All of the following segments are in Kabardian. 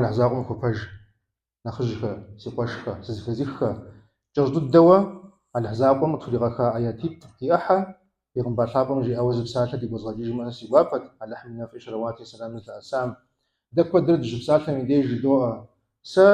Алыхь закъуэм хуэпэж, нэхъыжьхэ, си къуэшхэ, сызэхэзыххэ, кӏэщӏ дыдэуэ Алыхь закъуэм къытхуригъэха аятитӏ и ӏыхьэ, Бегъымбар лъапӏэм жиӏауэ зы псалъэ дигу къэзгъэкӏыжмэ си гуапэт, Алыхьым и нэфӏи щэлэуати сэлами зылъэӏэсам. Дэ куэдрэ дыщыпсалъэм и деж жыдоӏэ, Сэ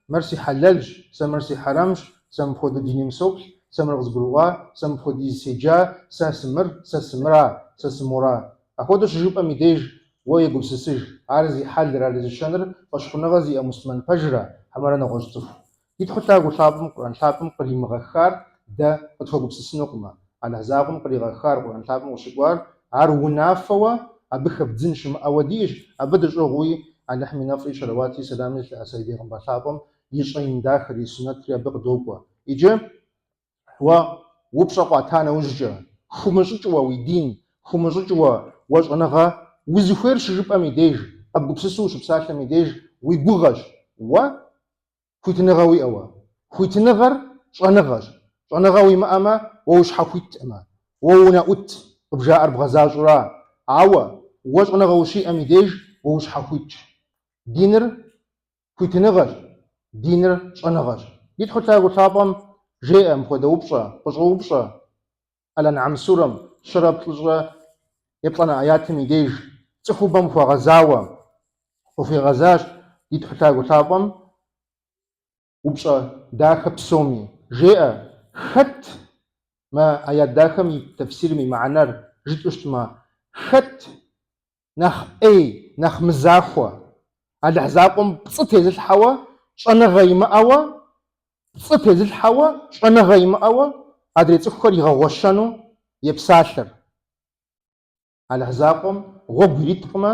мыр си хьэлэлщ, сэ мыр си хьэрэмщ, сэ мыпхуэдэу диным соплъ, сэ мыр къызгурыӏуа, сэ мыпхуэдиз седжа, сэ сымыр, сэ сымыра, сэ сымора. Апхуэдэу щыжыпӏэм и деж уэ егупсысыж, ар зи хьэлыр, ар зи щэныр фӏэщхъуныгъэ зиӏэ муслъымэн пэжра, хьэмэрэ нэгъуэщӏ цӏыху? Ди Тхьэу Лъагэу Лъапӏэм Къурӏэн лъапӏэм къримыгъэхар дэ къытхуэгупсысынукъымэ. Алыхь закъуэм къригъэхар Къурӏэн лъапӏэм къыщыкӏуар, ар унафэуэ, абы хэбдзын щымыӏэуэ диӏэщ, абы дыщӏыгъууи Алыхьым и нэфӏри щэлэуатри сэлами зылъэӏэса и бегъымбар лъапӏэм и щӏэин дахэр, и суннэтри абы къыдокӏуэ. Иджы уэ упщӏэ къуата нэужькӏэ, хыумыщӏыкӏыуэ уи дин, хыумыщӏыкӏыуэ уэ щӏэныгъэ узыхуейр щыжыпӏэм и деж, къэбгупсысу ущыпсалъэм и деж уи гугъэщ уэ хуитыныгъэ уиӏэуэ. Хуитыныгъэр щӏэныгъэщ. Щӏэныгъэ уимыӏэмэ, уэ ущхьэхуиткъымэ, уэ унэӏут къыбжаӏэр бгъэзащӏэра. Ауэ уэ щӏэныгъэ ущиӏэм и деж уэ ущхьэхуитщ. Диныр хуитыныгъэщ, диныр щӏэныгъэщ. Ди Тхьэу Лъагэу Лъапӏэм жеӏэ мыпхуэдэ упщӏэ, къыщӏоупщӏэ Аль-Ан'ам сурэм щэрэ плӏыщӏрэ еплӏанэ аятым и деж цӏыхубэм хуэгъэзауэ къыхуигъэзащ ди Тхьэу Лъагэу Лъапӏэм упщӏэ дахэ псоми. Жеӏэ, Хэт мы аят дахэм и тэфсирым и мыхьэнэр жытӏэу щытмэ, хэт нэхъ ӏей, нэхъ мызахуэ, Алыхь закъуэм пцӏы тезылъхьэуэ, щӏэныгъэ имыӏэуэ, пцӏы тезылъхьэуэ, щӏэныгъэ имыӏэуэ, адрей цӏыхухэр игъэгъуэщэну епсалъэр. Алыхь закъуэм гъуэгу ириткъымэ,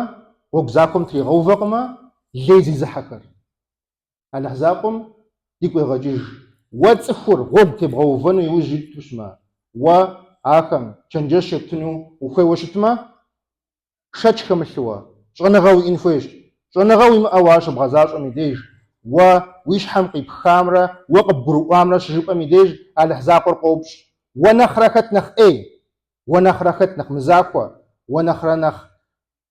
гъуэгу захуэм тригъэувэкъымэ, лей зезыхьэхэр. Алыхь закъуэм дигу къегъэкӏыж, уэ цӏыхур гъуэгу тебгъэувэну иужь иту щытмэ, уэ ахэм чэнджэщ ептыну ухуейуэ щытмэ, шэч хэмылъыуэ, щӏэныгъэ уиӏэн хуейщ. Щӏэныгъэ уимыӏэу ар щыбгъэзащӏэм и деж, уэ уи щхьэм къипхамрэ уэ къыбгурыӏуамрэ щыжыпӏэм и деж Алыхь закъуэр къоупщӏ, уэ нэхърэ хэт нэхъ ӏей, уэ нэхърэ хэт нэхъ мызахуэ, уэ нэхърэ нэхъ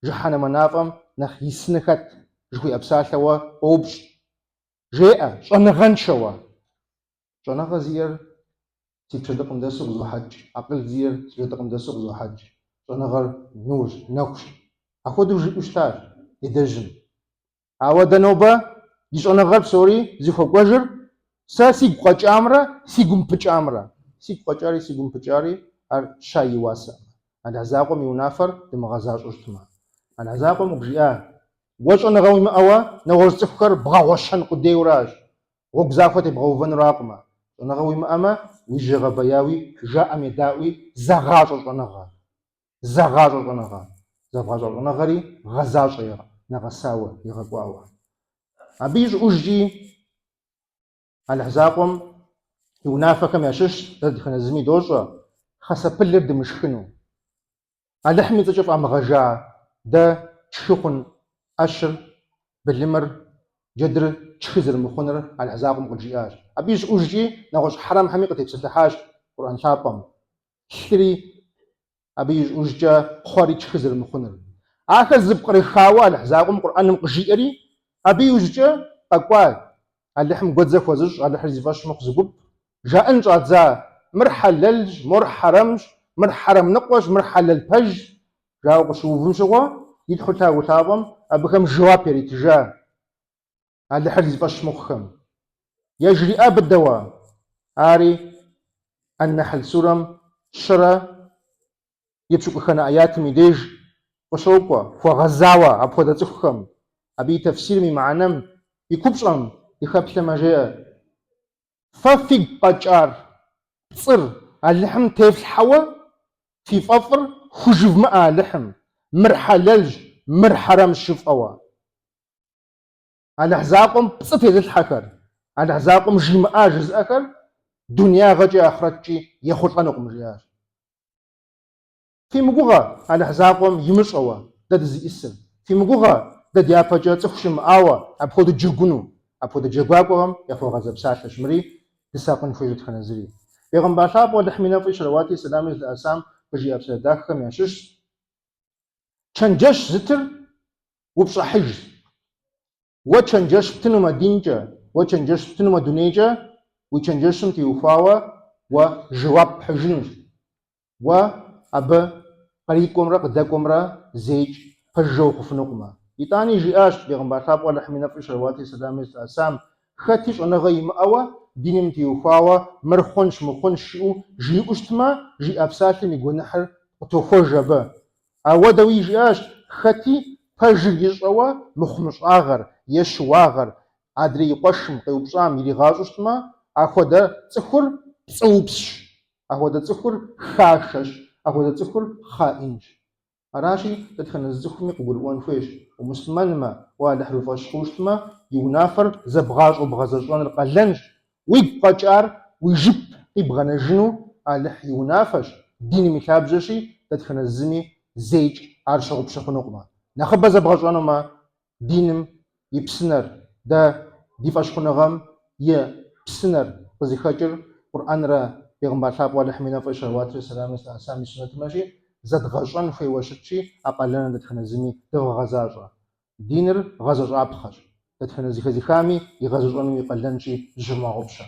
жыхьэнэмэ мафӏэм нэхъ исыны хэт, жыхуиӏэ псалъэуэ къоупщӏ. Жеӏэ, щӏэныгъэншэуэ. Щӏэныгъэ зиӏэр си пщэдыкъым дэсу къызохьэкӏ, акъыл зиӏэр си пщэдыкъым дэсу къызохьэкӏ. Щӏэныгъэр нурщ, нэхущ. Апхуэдэу жиӏэу щытащ дедэжьым. Ауэ дэ нобэ ди щӏэныгъэр псори зыхуэкӏуэжыр сэ сигу къэкӏамрэ си гум пыкӏамрэ. Сигу къэкӏари си гум пыкӏари ар щай и уасэкъым. Алыхь закъуэм и унафэр дымыгъэзащӏэу щытмэ. Алыхь закъуэм къыбжиӏа, уэ щӏэныгъэ уимыӏэуэ нэгъуэщӏ цӏыхухэр бгъэгъуэщэн къудейуращ, гъуэгу захуэ тебгъэувэнуракъымэ. Щӏэныгъэ уимыӏэмэ, уи жьэ гъэбэяуи, жаӏэм едаӏуи, зэгъащӏэ щӏэныгъэ. Зэгъащӏэ щӏэныгъэ. Зэбгъащӏэ щӏэныгъэри гъэзащӏэ нэгъэсауэ, егъэкӏуауэ. Абы ищӏыӏужкӏи Алыхь закъуэм и унафэхэм ящыщщ, дэ дэтхэнэ зыми дощӏэ, хьэсэпылыр дымышхыну. Алыхьым и цӏэкӏэ фӏамыгъэжа дэ тшхы хъун ӏэщыр, былымыр, джэдыр тшхы зэрымыхъуныр Алыхь закъуэм къыджиӏащ. Абы ищӏыӏужкӏи нэгъуэщӏ хьэрэмхэми къытепсэлъыхьащ Къурӏэн лъапӏэм. Лъыри абы ищӏыӏужкӏэ кхъуэри тшхы зэрымыхъуныр. Ахэр зыпкърыхауэ Алыхь закъуэм Къурӏэным къыжиӏэри, абы иужькӏэ къэкӏуа Алыхьым гуэдзэ хуэзыщӏ, Алыхьыр зи фӏэщ мыхъу зы гуп, жаӏэн щӏадза, мыр хьэлэлщ, мор хьэрэмщ, мыр хьэрэм ныкъуэщ, мыр хьэлэл пэжщ, жаӏэу къыщыувым щыгъуэ, ди Тхьэу Лъагэу Лъапӏэм абыхэм жэуап яритыжа Алыхьыр зи фӏэщ мыхъухэм. Яжриӏа быдэуэ, ари Ан-Нэхьл сурэм щэрэ епщыкӏуханэ аятым и деж къыщокӏуэ, хуэгъэзауэ апхуэдэ цӏыхухэм. Абы и тэфсирым и мыхьэнэм, и купщӏэм дыхэплъэмэ жеӏэ, Фэ фигу къэкӏар пцӏыр Алыхьым тефлъхьэуэ фи фӏэфӏыр хужывмыӏэ Алыхьым, мыр хьэлэлщ, мыр хьэрэмщ жыфӏэуэ. Алыхь закъуэм пцӏы тезылъхьэхэр, Алыхь закъуэм жимыӏа жызыӏэхэр дунеягъэкӏи ахърэткӏи ехъулӏэнукъым, жиӏащ. Фимыгугъэ Алыхь закъуэм имыщӏэуэ дэ дызиӏысыр. Фимыгугъэ дэ дяпэкӏэ цӏыху щымыӏауэ апхуэдэу джэгуну. Апхуэдэ джэгуакӏуэхэм яхуэгъэза псалъэщ мыри, дысакъын хуейщ дэтхэнэ зыри. Бегъымбар лъапӏэу Алыхьым и нэфӏи щэлэуати сэлами зылъэӏэсам къыжиӏа псалъэ дахэхэм ящыщщ, Чэнджэщ зытыр упщӏэхьыжщ. Уэ чэнджэщ птынумэ динкӏэ, уэ чэнджэщ птынумэ дунейкӏэ, уи чэнджэщым теухуауэ уэ жэуап пхьыжынущ. Уэ абы кърикӏуэмрэ къыдэкӏуэмрэ зэикӏ пэжыжьэ ухъуфынукъымэ. Итӏани жиӏащ Бегъымбар лъапӏэу Алыхьым и нэфӏри щэлэуатри сэламри зылъэӏэсам, хэти щӏэныгъэ имыӏэуэ диным теухуауэ мыр хъунщ, мыхъунщ жиӏэу жиӏэу щытмэ, жиӏа псалъэм и гуэныхьыр къытохуэж абы. Ауэдэуи жиӏащ, хэти пэжыр ищӏэуэ мыхъумыщӏагъэр е щыуагъэр адрей и къуэшым къеупщӏам иригъащӏэу щытмэ, ахуэдэ цӏыхур пцӏыупсщ, ахуэдэ цӏыхур хашэщ, ахуэдэ цӏыхур хъаинщ. Аращи, дэтхэнэ зы цӏыхуми къыгурыӏуэн хуейщ, умуслъымэнмэ, уэ Алыхьыр уи фӏэщ хъууэ щытмэ, и унафэр зэбгъащӏэу бгъэзэщӏэныр къалэнщ, уигу къэкӏар уи жып къибгъэнэжыну Алыхь и унафэщ, диным и лъабжьэщи, дэтхэнэ зыми зэикӏ ар щыгъупщэ хъунукъымэ. Нэхъыбэ зэбгъэщӏэнумэ, диным и псынэр, дэ ди фӏэщхъуныгъэм и псынэр къызыхэкӏыр Къурӏэнрэ Бегъымбар лъапӏэу Алыхьым и нэфӏри щэлэуатрэ сэламри зылъэӏэсам и суннэтымрэщи, зэдгъэщӏэн хуейуэ щытщи, а къалэныр дэтхэнэ зыми дывгъэгъэзащӏэ. Диныр гъэзэщӏапхъэщ. Дэтхэнэ зэхэзыхами игъэзэщӏэну и къалэнщи, зыщывмыгъэгъупщэ.